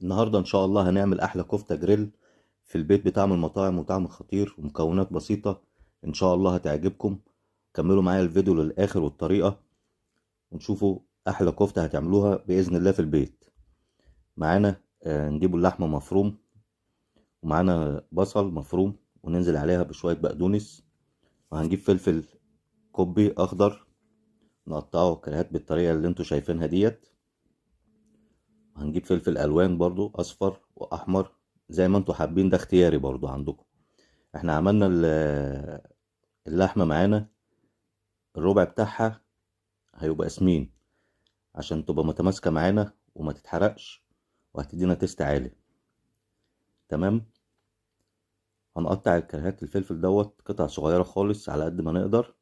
النهاردة إن شاء الله هنعمل أحلى كفتة جريل في البيت بطعم المطاعم وطعم خطير ومكونات بسيطة، إن شاء الله هتعجبكم. كملوا معايا الفيديو للآخر والطريقة ونشوفوا أحلى كفتة هتعملوها بإذن الله في البيت. معانا نجيبوا اللحمة مفروم، ومعانا بصل مفروم وننزل عليها بشوية بقدونس، وهنجيب فلفل كوبي أخضر نقطعه كرهات بالطريقة اللي انتوا شايفينها ديت، وهنجيب فلفل ألوان برضو أصفر وأحمر زي ما انتوا حابين، ده اختياري برضو عندكم. احنا عملنا اللحمة معانا الربع بتاعها هيبقى سمين عشان تبقى متماسكة معانا وما تتحرقش، وهتدينا taste عالي. تمام. هنقطع الكرهات الفلفل دوت قطع صغيرة خالص على قد ما نقدر،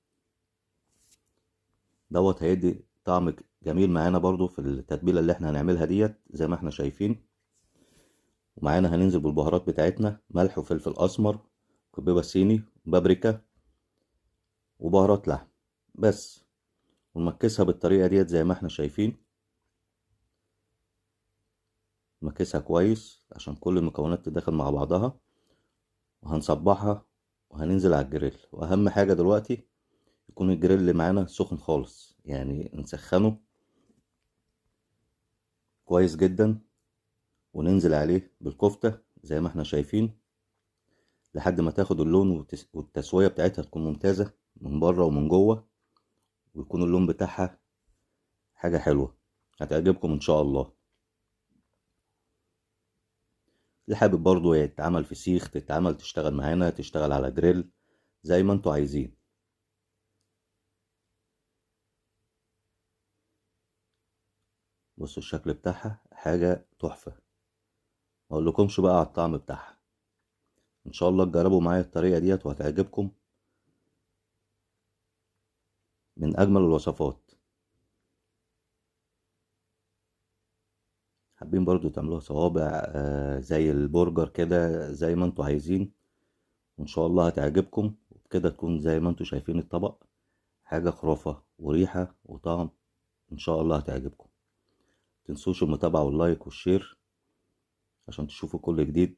دوت هيدي طعم جميل معانا برضو في التتبيلة اللي احنا هنعملها ديت زي ما احنا شايفين. ومعانا هننزل بالبهارات بتاعتنا، ملح وفلفل اسمر وكبيبة صيني وبابريكا وبهارات لحم بس، ونمكسها بالطريقة ديت زي ما احنا شايفين. نمكسها كويس عشان كل المكونات تدخل مع بعضها، وهنصبعها وهننزل على الجريل. واهم حاجة دلوقتي يكون الجريل معانا سخن خالص، يعني نسخنه كويس جدا وننزل عليه بالكفتة زي ما احنا شايفين لحد ما تاخد اللون والتسوية بتاعتها تكون ممتازة من بره ومن جوه، ويكون اللون بتاعها حاجة حلوة هتعجبكم ان شاء الله. اللي حابب برضو يتعمل في سيخ، تتعمل تشتغل معانا، تشتغل على جريل زي ما انتوا عايزين. بصوا الشكل بتاعها حاجة تحفة، ما اقولكمش بقى على الطعم بتاعها. ان شاء الله تجربوا معايا الطريقة ديت وهتعجبكم، من اجمل الوصفات. حابين برضو تعملوها صوابع زي البرجر كده زي ما انتوا عايزين، وان شاء الله هتعجبكم. وبكده تكون زي ما انتوا شايفين الطبق حاجة خرافة وريحة وطعم، ان شاء الله هتعجبكم. متنسوش المتابعة وال like وال share عشان تشوفوا كل جديد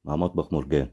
مع مطبخ مرجان.